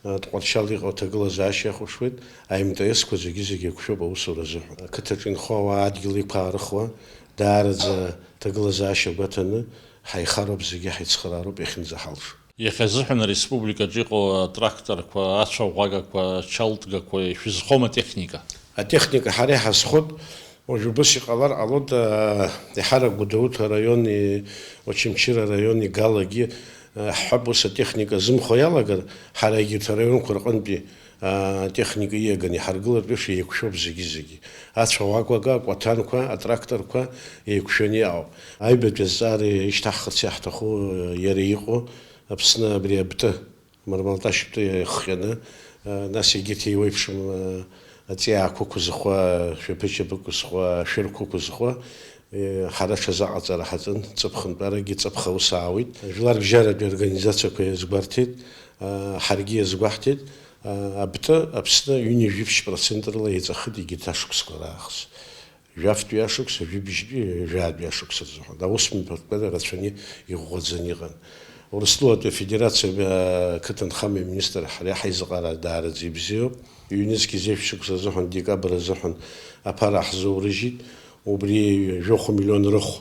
а, Тҟәарчал иҟоу аҭагылазаашьа иахәаԥшуеит, АМТС-қәа зегьы-зегьы еиқәшәоуп аусура азыҳәан. Ақыҭаҿы инхо ауаа адгьыл иқәаарыхуа, даараӡа ҭагылазаашьа гәаҭаны, ҳаихароуп, зегьы ҳаицхыраароуп иахьынӡаҳалшо. Иахьазыҳәан ареспубликаҿы иҟоу атракторқәа, ацәаӷәагақәа, ачалтгақәа, ишәызхом атехника? Атехника ҳара иҳазхоит, уажә убыс иҟалар ҟалоит, аа, еиҳарак Гәдоуҭа араиони, Очамчыра араиони Галагьы, аа, ҳҳәап, ус атехника зымхо иалагар, ҳара егьырҭ араионқәа рҟынтәи атехника ииаганы иҳаргылартә еиԥш еиқәшәоуп зегьы-зегьы. Ацәаӷәагақәа, акәаҭанқәа, атракторқәа еиқәшәаны иҟоуп. Аҩбатәи азҵаара ишьҭаҳхырц иаҳҭаху иара иҟоу Аԥсны абри абтәы, Мармалташь бтәы иахҟьаны, нас егьырҭ еиуеиԥшым аҵиаақәа ықәызхуа, шәаԥыџьаԥ ықәызхуа, ашәырқәа ықәызхуа, Ҳара ҽазы аҟаҵара ҳаҿын, ҵыԥх нтәаракгьы ҵыԥх аус аауит. Жәларбжьаратәи аорганизациақәа иазгәарҭеит, ҳаргьы иазгәаҳҭеит, абтәы Аԥсны ҩынҩажәи ԥшь процент рыла еиҵахеит егьырҭ ашықәсқәа раахыс. Жәафтәи ашықәс, жәибжьтәи, жәаатәи ашықәс рзыҳәан. Аусмҩаԥгатәқәа рацәаны иӷәӷәаӡаны иҟан. Урыстәылатәи Афедерациа ақыҭанхамҩа аминистр ҳара ҳаизыҟара даараӡа ибзиоуп. Ҩнызқь зежә шықәса азыҳәан, декабр азыҳәан аԥара ҳзоурыжьит. Убри жәохә миллион рыхә,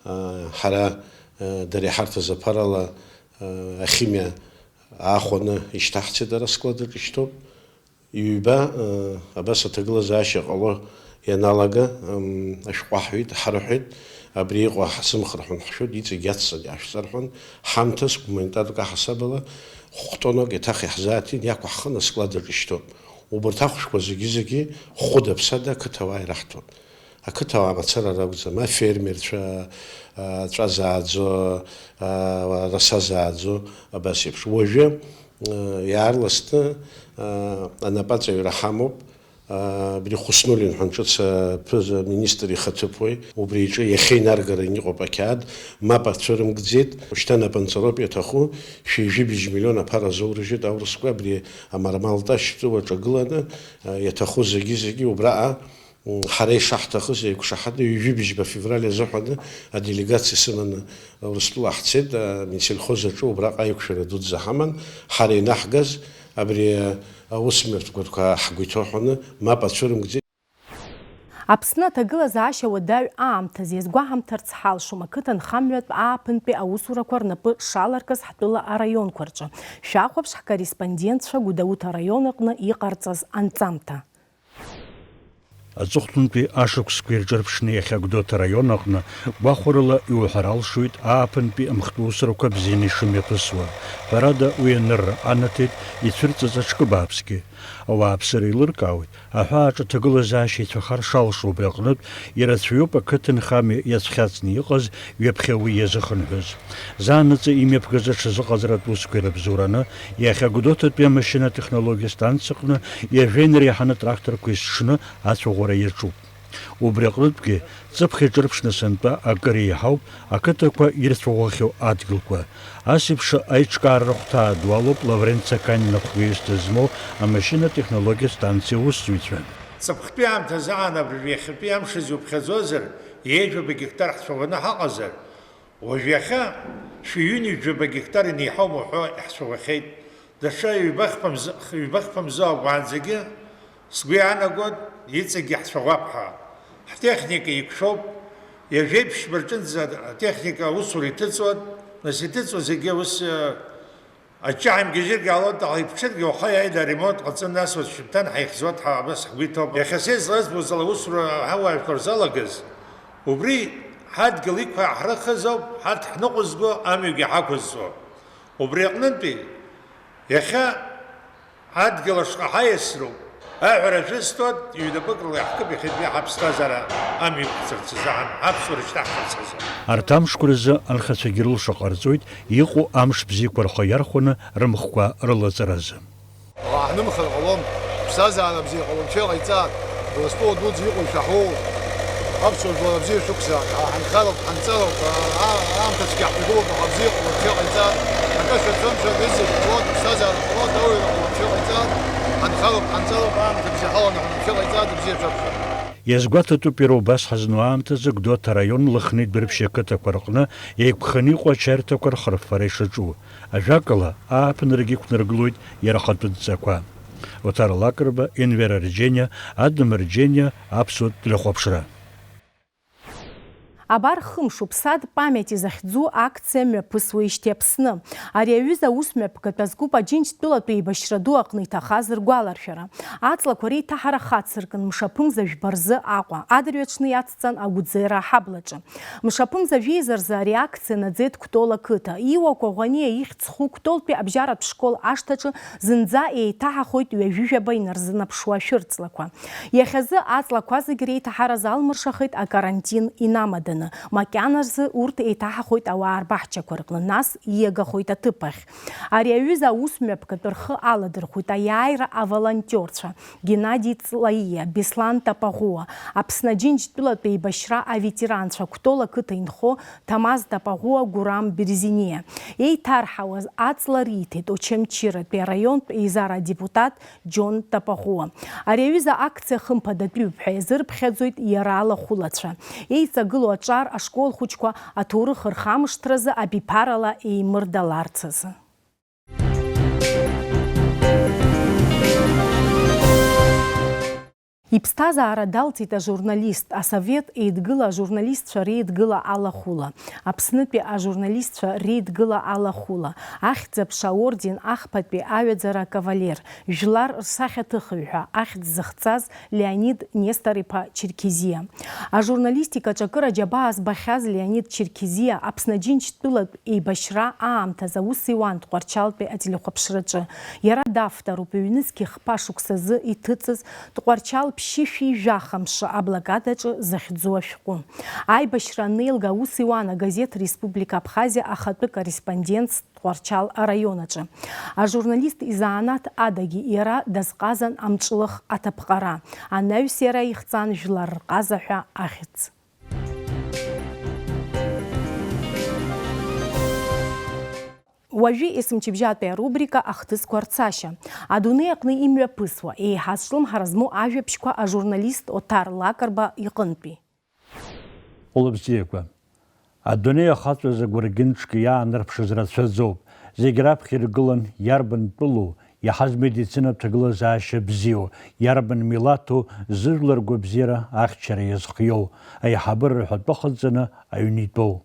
а, ҳара, а, дара иҳарҭаз аԥарала, а, ахимиа аахәаны ишьҭаҳцеит, ара склад аҿы ишьҭоуп. Ҩба, а, абас аҭагылазаашьа ҟало ианалага, ам, ашәҟәы аҳәеит, ҳарҳәеит, абри иҟоу ҳзымхырҳәон ҳшәоит, иҵегь иацҵаны иаашәҵа рҳәон, ҳамҭас гуманитартә аҳасабала Хә-тоннак еиҭах иаҳзааҭин, иақәаҳхын, аскладаҿ ишьҭоуп. Убарҭ ахәшәқәа зегьы-зегьы хәыда-ԥсада ақыҭауаа ираҳҭон. Ақыҭауаа мацара ракәӡам, афермерцәа, аҵәа зааӡо, араса зааӡо, абас еиԥш. Уажәы, иаарласны, анапаҵаҩра ҳамоуп. Абри Хуснуллин ҳәа ҿыц аԥыза-министр ихаҭыԥуаҩ, убри иҿы иахьа инаргараны иҟоуп ақьаад, мап ацәырымкӡеит, шьҭа напынҵароуп иаҭаху, шәи-жәибжь миллион аԥара азоурыжьит аурысқәа абри амармалташь ҵәы аҿагыланы, иаҭаху зегьы-зегьы убраҟа, м, ҳара ишаҳҭахыз еиқәшаҳаҭны, ҩажәи быжьба февраль азыҳәаны аделегациа сыманы Урыстәыла ҳцеит, а, Минсельхоз аҿы убраҟа аиқәшәара дуӡӡа ҳаман, ҳара инаҳгаз абри аусмҩаԥгатәқәа ҳгәы иҭоуҳәаны мап ацәырымкӡеит. Аԥсны аҭагылазаашьа уадаҩ аамҭазы иазгәаҳамҭарц ҳалшом, ақыҭанхамҩатә ааԥынтәи аусурақәа рнапы шаларкыз ҳтәыла араионқәа рҿы. Шәахәаԥш ҳкорреспондентцәа Гәдоуҭа араион аҟны иҟарҵаз анҵамҭа. Аҵыхәтәантәи ашықәсқәа ирҿырԥшны иахьа Гәдоуҭа араион аҟны гәахәарыла иуҳәар алшоит ааԥынтәи амхтә усурақәа бзианы ишымҩаԥысуа. Ҳәарада, уи анырра анаҭеит ицәырҵыз аҽкы бааԥсгьы. Ауааԥсыра еилыркаауеит, аҳәааҿы аҭагылазаашьа ицәахар шалшо, убри аҟнытә ирацәаҩуп ақыҭанхамҩа иацәхьаҵны иҟаз ҩаԥхьа уи иазыхынҳәыз. Заанаҵы имҩаԥгаз аҽазыҟаҵаратә усқәа ирыбзоураны, иахьа Гәдоуҭатәи амашьынатә технологиа станциаҟны ҩажәа инареиҳаны атракторқәа изҽны ацәаӷәара иаҿуп. Убри аҟнытәгьы, ҵыԥх иҿырԥшны сынтәа акыр еиҳауп ақыҭақәа ирцәаӷәахьоу адгьылқәа. Ас еиԥш аиҿкаара рыхәҭаа ду алоуп Лаврент Цаканин ахәгьаҩыс дызмоу амашьынатә технологиатә станциа аусзуҩцәа. Ҵыԥхтәи аамҭазы аан абыржәы иахьатәи амш азы иуԥхьаӡозар, ҩажәаба гектар ҳцәаӷәаны ҳаҟазар, уажә иахьа шәи ҩынҩажәаба гектар инеиҳаума уҳәо иаҳцәаӷәахьеит. Даҽа ҩбахԥа мзы, ҩбахԥа мзы ауп уаанӡагьы, сгәы иаанагоит, иҵегьы иаҳцәаӷәап ҳәа. Ҳтехника еиқәшәоуп, ҩажәеиԥшьба рҿынӡа атехника аусура иҭыҵуан, нас иҭыҵуа зегьы ус, э, аҿы ҳаимгьежьыргьы ҟалоит, аха иԥҽыргьы уаха иааида аремонт ҟаҵаны, нас уаҵәшьҭан ҳаихьӡоит ҳәа абас ҳгәы иҭоуп. Иахьа са излазбоз ала аусура ҳауаажәлар залагаз, убри ҳадгьыл иқәа ҳрыхыз ауп, ҳарҭ ҳныҟәызго амҩагьы ҳақәызҵо. Убри аҟнынтәи, иахьа адгьыл ашҟа ҳаиасроуп, аҳәара шәысҭоит, ҩнапык рыла иаҳкып иахьатәи ҳаԥсҭазаара амҩақәҵарц азы, ҳан ҳаԥсуара шьҭаҳхырц азы. Арҭ амшқәа рзы анхацәагьы рылша ҟарҵоит, иҟоу амш бзиақәа рхы иархәаны рымхқәа рылаҵаразы. Аха ҳнымхар ҟалом, ԥсҭазаара бзиа ҟалом, Анцәа иҟаиҵааит, Урыстәыла дуӡӡа иҟоу ишәаҳәоу, аԥсуа жәлар абзиа шәықәзаап, ҳа ҳанхароуп, ҳанҵароуп, аа, аамҭа цәгьа ҳҭагылоуп, аха абзиа ҟалом, Анцәа иҟаиҵааит, акы шәацәымшәан, изегь ҟалоит, ԥсҭазаара ҟалоит, ауаҩра ҟалом, Анцәа иҟаиҵааит, ҳанхароуп, ҳанҵароуп, аамҭа бзиа ҳаланаҳәон, Анцәа иҟаиҵааит, абзиа шәақәшәа. Иазгәаҭатәуп иара убас ҳазну аамҭазы Гәдоуҭа араион Лыхнеи Дәрыԥшь ақыҭақәа рҟны еиқәханы иҟоу ачаирҭақәа рхырффара ишаҿу. Ажәакала, ааԥынрагьы иқәнаргылоит иара ахатәы дҵақәа. Оҭар Лакрба, Енвер Арџьениа, Адам Арџьениа, Аԥсуа телехәаԥшра. Абар хымш уԥсад памяти захьӡу акциа мҩаԥысуеижьҭеи Аԥсны. Ари аҩыза аус мҩаԥгатә азкуп Аџьынџьтәылатәи еибашьра ду аҟны иҭахаз ргәаларшәара. Аҵлақәа реиҭаҳара хацыркын мшаԥымза жәба рзы Аҟәа. Адырҩаҽны иацҵан Агәӡера аҳаблаҿы. Мшаԥымза жәеиза рзы ари акциа наӡеит Кәтол ақыҭа. Иуа Коӷәаниа ихьӡ зху Кәтолтәи абжьаратә школ ашҭаҿы зынӡа еиҭаҳахоит ҩажәижәаба инарзынаԥшуа ашәырҵлақәа. Иахьазы аҵлақәа зегь реиҭаҳара залмыршахеит акарантин инамаданы. Макьаназы урҭ еиҭаҳахоит ауаа рбаҳчақәа рҟны, нас ииагахоит аҭыԥ ахь. Ари аҩыза аус мҩаԥгатә рхы аладырхәит аиааира аволонтиорцәа. Геннади Ҵлаиа, Беслан Тапаӷәуа, Аԥсны Аџьынџьтәылатә еибашьра аветеранцәа Кәтол ақыҭа инхо Ҭамаз Тапаӷәуа, Гурам Берзиниа. Еиҭарҳауаз аҵла риҭеит Очамчыратәи араионтә еизара адепутат Џьон Тапаӷәуа. Ари аҩыза акциа хымԥадатәиуп ҳәа иазырԥхьаӡоит иара алахәылацәа. Еиҵагылоу аҿар ашкол хәыҷқәа аҭоурых рхамышҭразы абиԥарала еимырдаларц азы. Иԥсҭазаара далҵит ажурналист, асовет еидгыла ажурналистцәа реидгыла алахәыла, Аԥснытәи ажурналистцәа реидгыла алахәыла, Ахьӡ-аԥша аорден ахԥатәи аҩаӡара акавалер, жәлар рсахьаҭыхыҩ ҳәа ахьӡ зыхҵаз Леонид Нестор-иԥа Черкезиа. Ажурналистикаҿы акыр аџьабаа збахьаз Леонид Черкезиа Аԥсны Аџьынџьтәылатә еибашьра аамҭазы аус иуан Тҟәарчалтәи ателехәаԥшраҿы. Иара давторуп ҩнызқь хԥа шықәсазы иҭыҵыз Тҟәарчал ԥшьышәи жәаха мшы аблокадаҿы захьӡу ашәҟәы. Аибашьра анеилга аус иуан агазеҭ Республика Абхазиа ахатәы корреспондентс Тҟәарчал араион аҿы. Ажурналист изанааҭ адагьы иара дазҟазан амҿлых аҭаԥҟара. Анаҩс иара ихҵан Жәлар рҟаза ҳәа ахьӡ. Уажәы есымчыбжьатәи арубрика Ахҭысқәа рцашьа. Адунеи аҟны имҩаԥысуа, еиҳа зҿлымҳара змоу ажәабжьқәа ажурналист Оҭар Лакрба иҟынтәи. Хәылбзиақәа. Адунеи ахаҵәазы гәыргьынҿк иаанарԥшыз рацәаӡоуп. Зегь раԥхьа иргылан иарбан тәылоу, иаҳаз медицинатә ҭагылазаашьа бзиоу, иарбан милаҭу, зыжәлар ргәабзиара ахьчара иазхиоу, аиҳабыра рҳәатәы ҟаҵаны аҩны итәоу.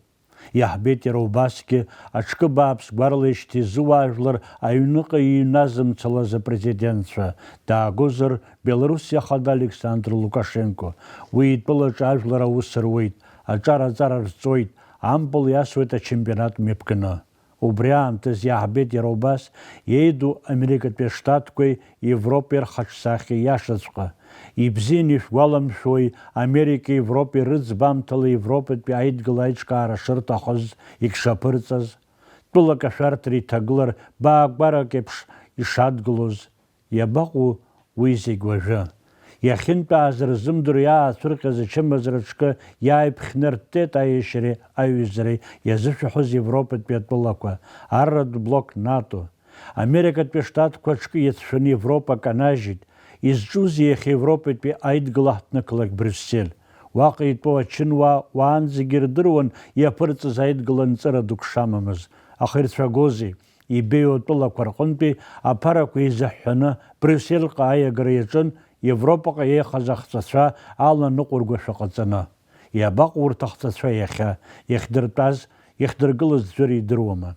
Иаҳбеит иара убасгьы, аҽкы бааԥс гәарлеижьҭеи зыуаажәлар аҩныҟа иҩназымцалаз апрезидентцәа, даагозар, Белоруссиа ахада Александр Лукашенко. Уи итәылаҿы ажәлар аус руеит, аҿар-аҵара рҵоит, ампыл иасуеит ачемпионат мҩаԥганы. Убри аамҭаз иаҳбеит иара убас иеиду Америкатәи Аштатқәеи Европеи рхаҿсахьа иашаҵәҟьа. Ибзианы ишәгәаламшәои, Америкеи Европеи рыӡбамҭала Европатәи аидгыла аиҿкаара шырҭахыз, егьшаԥырҵаз? Тәылак ашәарҭара иҭагылар, баагәарак еиԥш ишадгылоз? Иабаҟоу уи зегь уажәы? Иахьынтәааз рзымдыруа иаацәырҟьаз ачымазара аҽкы иааиԥхьнарттеит аиашьареи аҩызареи иазышәаҳәоз Европатәи атәылақәа, арратә блок НАТО. Америкатәи Штатқәа аҽкы иацәшәаны Европа канажьит. Изҿузеи иахьа Европатәи аидгыла ҳҭнықалақь Брюссель? Уаҟа итәоу ачынуаа уаанӡагьы ирдыруан иаԥырҵаз аидгыла нҵыра дук шамамыз. Аха ирцәагозеи? Ибеиоу атәылақәа рҟынтәи аԥарақәа еизыҳәҳәаны Брюссельҟа аиагара иаҿын Европаҟа еихаз ахҵәацәа аланыҟәыргошәа ҟаҵаны. Иабаҟоу урҭ ахҵәацәа иахьа? Иахьдыртәаз, иахьдыргылаз ӡәыр идыруама?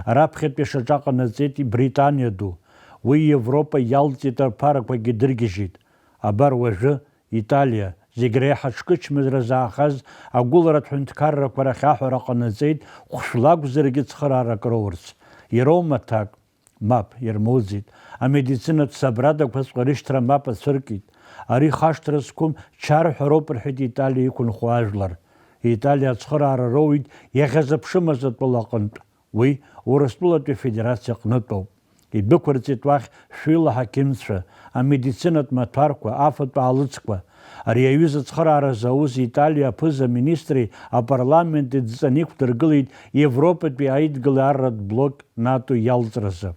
Раԥхьатәи шьаҿа ҟанаҵеит Британиа ду. Уи Европа иалҵит, рԥарақәагьы дыргьежьит. Абар уажәы Италиа, зегь реиҳа аҽкы чмазара заахаз агәыларатә ҳәынҭқаррақәа рахь аҳәара ҟанаҵеит, хәшәла акәзаргьы цхыраарак роурц. Ироума аҭак? Мап, ирмоуӡеит. Амедицинатә сабрадақәаҵәҟьа рышьҭра мап ацәыркит. Ари хашҭра зқәым чарҳәароуп, рҳәеит Италиа иқәынхо ажәлар. Италиа ацхыраара роуит иахьазыԥшымыз атәыла аҟынтә. Уи Урыстәылатәи Афедерациа аҟнытәоуп. Идәықәырҵеит уахь шәҩыла ҳақьымцәа, амедицинатә маҭәарқәа, афатә аалыцқәа. Ари аҩыза ацхыраара зауз Италиа аԥыза-министри апарламенти дҵаны иқәдыргылеит Европатәи аидгылеи арратә блок НАТО иалҵразы.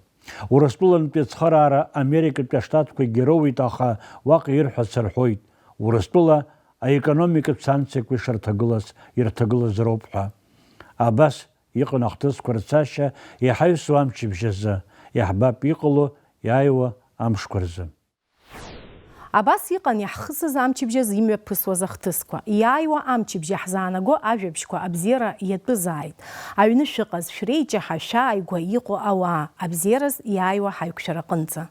Урыстәылантәи ацхыраара Америкатәи Аштатқәагьы роуеит, аха уаҟа ирҳәац рҳәоит, Урыстәыла аекономикатә санкциақәа ишырҭагылаз ирҭагылаз роуп ҳәа. Абас иҟан ахҭысқәа рцашьа иҳаҩсуа амчыбжь азы, иаҳбап иҟало иааиуа амшқәа рзы. Абас иҟан иаҳхысыз амчыбжь азы имҩаԥысуаз ахҭысқәа. Иааиуа амчыбжь иаҳзаанаго ажәабжьқәа абзиара иатәызааит. Аҩны шәыҟаз, шәреиҷаҳа, шәааигәа иҟоу ауаа, абзиараз иааиуа ҳаиқәшәараҟынӡа.